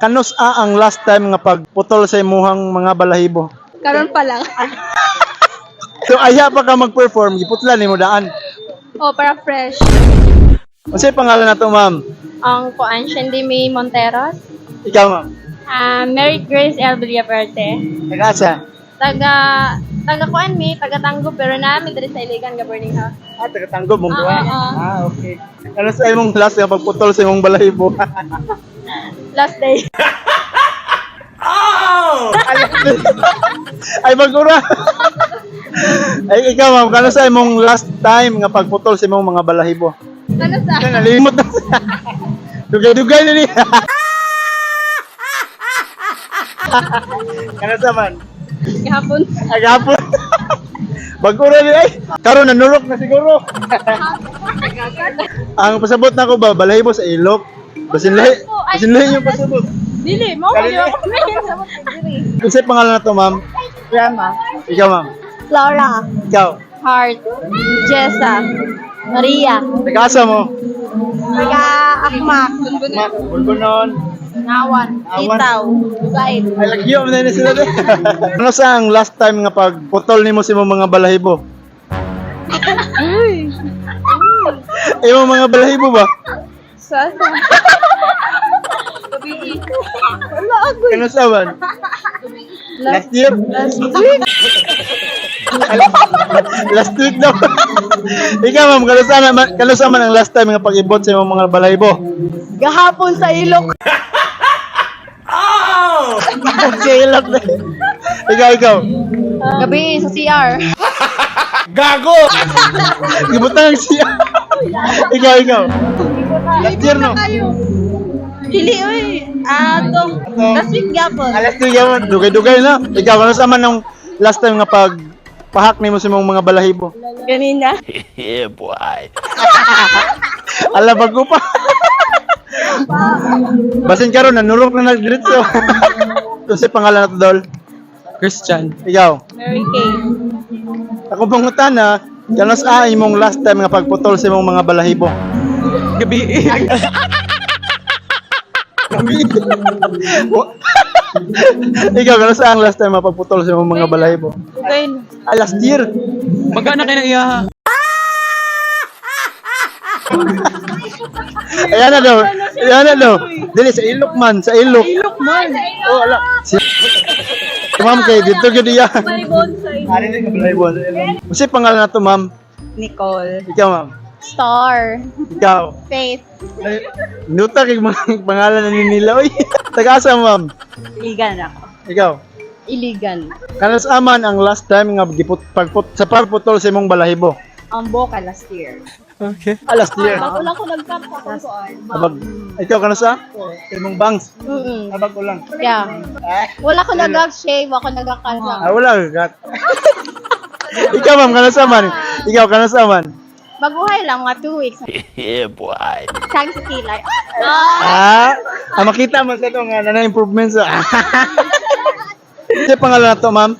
Kanus a ang last time nga pagputol sa imuhang mga balahibo? Karon pa lang. So ayha pa ka mag-perform, giputlan nimo daan. Oh, para fresh. Unsay pangalan nato, ma'am? Ang kuan, Shandy May Monteros. Ikaw, ma'am. Ah, Mary Grace L. Villaperte. Taga-asa? Taga, taga kuan mi, taga Tanggo, pero namin diri sa Iligan, ga burning house. Ah, taga Tanggob, mong Ah, ah, ah. Ah, okay. Ano sa imong last nga pagputol sa imong balahibo? Last day. Ay, bagura. Ay, ikaw, ma'am, kano sa imong last time nga pagputol sa imong mga balahibo? Ano sa? Ay, nalimot na siya. Dugay-dugay na niya. Kano sa man? Gahapon. Agapon. Bagura ni ay. Karon nanurok na siguro. Ang pasabot na ko ba balahibo sa ilok. Basin lahi. Basin lahi yung pasabot. Dili, mo Dili. Unsay pangalan na to, ma'am? Grandma. Ikaw, ma'am. Flora. Ikaw. Heart. Jessa. Maria. Nag-asa mo? Taga Akmak. Ma, Bulbunon. Nawan. Nawan. Itaw. Said. Ay, lagyo mo na ni sila. Ano sa ang last time nga pagputol nimo sa imong mga balahibo? Imong mga balahibo ba? Sa? Wala ako. Kano sa man? Last year? Last week. Last week daw. Ikaw, ma'am, kano sa man ang last time nga pag-ibot sa imong mga balahibo? Gahapon sa ilok. Sa ilok na. Ikaw, ikaw. Gabi sa CR. Gibutang siya. Ikaw, ikaw. Last year, no? Dili oy. Atong last week gapon. Ah, last year yaman. Dugay-dugay na. Ikaw, kano sa man ang last time nga pag pahak nimo sa imong mga balahibo? Ganina. Yeah, boy. Ala, bago pa. Basin karon nanurok na nagdiretso. Kasi pangalan na to, Dol. Christian. Ikaw. Mary Kay. Ako pangutan na, kano sa imong last time nga pagputol sa imong mga balahibo? Gabi. Ikaw, kano sa ang last time nga pagputol sa imong mga balahibo? Dugay na. Ah, last year. Magkano kayo ng iyaha? Ayan na daw. Ayan na daw. Dili, sa ilok man. Sa ilok. Ilok man. Oh, ala. Si Ma'am, kay dito gyud iya. May bonsai. Ari ni ka balahibo sa ilok. Unsay pangalan na to, ma'am? Nicole. Ikaw, ma'am. Star. Ikaw. Faith. Ay, nuta kay mga pangalan na ni nila oy. Taga-asa, ma'am? Iligan ako. Ikaw. Iligan. Kanas aman ang last time nga giput pagput sa pagputol sa imong balahibo. Ang boka last year. Okay. Ah, last year. Bago lang ko nag-cut sa akong kuan. Abag, ikaw kanas ah? Sa imong bangs. Abag ko lang. Yeah. Wala ko nag-shave, ako nag-cut lang. Ah, wala ka. Ikaw, ma'am, kanas aman. Ikaw, kanas aman. Baguhay lang, mga 2 weeks. Yeah, boy. Thanks, Kilay. Ah, ah, makita man sa ito nga na improvement sa. Sa pangalan na to, ma'am?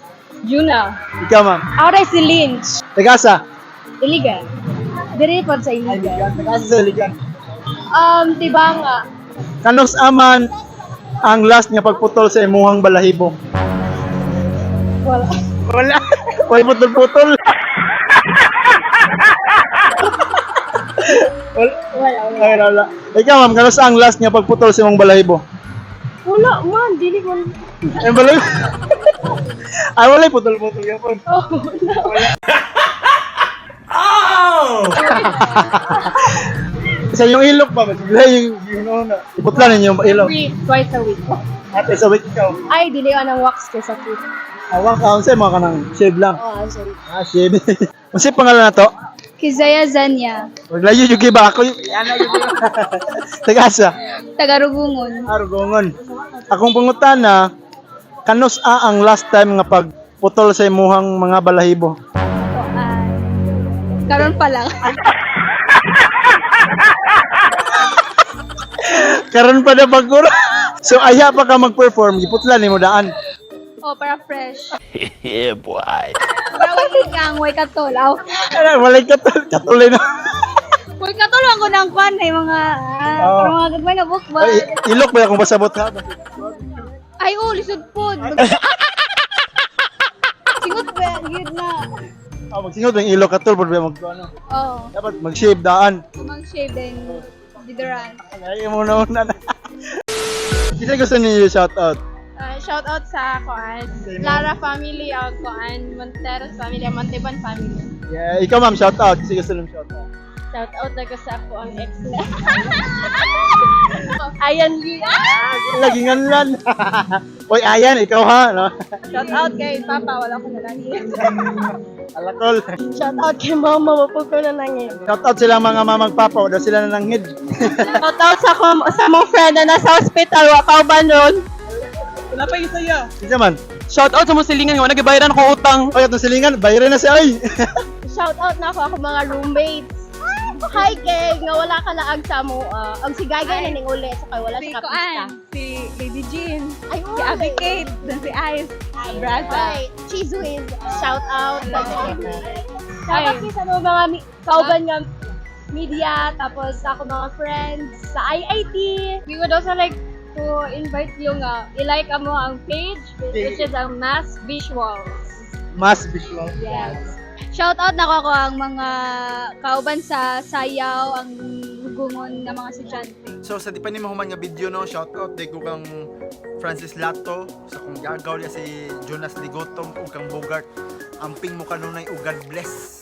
Juna. Ikaw, ma'am. Aura si Lynch. Taga-asa? Iligan. Diri pod sa Iligan. Taga-asa sa Iligan. Tibanga. Kanos aman ang last nga pagputol sa imuhang balahibo? Wala. Wala. Wala putol-putol. Wala. Wala, wala. Ay, wala. Ikaw, ma'am, kanos ang last nga pagputol sa imong balahibo? Wala man, dili ko. Ay, balahibo. Ay, wala putol-putol yapon. Oh, wala. Sa yung ilok pa, wala yung una. Iputlan ninyo yung ilok. Every, twice a week. Ate, sa week ikaw. Ay, dili ko ng wax kay sa tooth. Awak ka, unsay mga kanang shave lang. Oh, sorry. Ah, shave. Unsay pangalan na to? Kizaya Zanya. Wag layo yung ba ako. Ano yung Taga-asa. Tagarugungon. Argongon. Akong pangutana, kanus a ang last time nga pagputol sa imuhang mga balahibo? Karon pa lang. Karon pa na pagkura. So ayha pa ka mag-perform, giputlan nimo daan. Oh, para fresh. Yeah, boy. Para wala kang way katol. Aw. Ala, walay katol, katuloy na. Uy, katulong ko ng kwan ay mga Oo. parang mga gagmay na book ba? Ay, ilok ba akong pasabot ha? Ay, oh, lisod po. Singot ba? Yun na. Oh, magsingot ang ilok katol pud ba mag ano. Oh, Dapat mag-shave daan. kumang shave then deodorant. Ay, mo na una na. Isa gusto niyo shout out. Shout out sa kuan Lara family og kuan Monteros family, ang Monteban family. Yeah, ikaw ma'am, shout out. Isa gusto niyo shout out. Shout out na ko sa ako ang ex na. Ayan Lee. Lagi nganlan. Oy, ayan, ikaw ha, no? Shout out kay Papa, wala ko nalangin. Alakol. Shout out kay Mama, wapog ko nalangin. Shout out sila mga mamang papa, wala sila nananghid. Shout out sa mong friend na nasa hospital, wa ka ba nun? Wala pa isa ya. Isa man. Shout out sa mga silingan nga nagabayaran ako utang. Oy, atong silingan, bayaran na siya oy. Shout out na ako mga roommates. Hi kay nga wala ka laag sa mo. Ang si Gaygay na ning uli sa kay wala Si sa kapista. Kuan, si Lady Jean, Ay, si Abby Kate, then si Ice, Brasa. Ay, Cheese Whiz. Shout out. Shout out sa mga kauban nga media, tapos sa ako mga friends, sa IIT. We would also like to invite you nga i-like amo ang page, which is ang Mass Visuals. Mass visual. Yes. Shout out na ko ang mga kauban sa sayaw, ang gungon nga mga estudyante. So sa di pa ni mahuman nga video no, shout out day ko kang Francis Lato, sa kong gagaw niya si Jonas Ligotom ug kang Bogart. Amping mo kanunay ug God bless.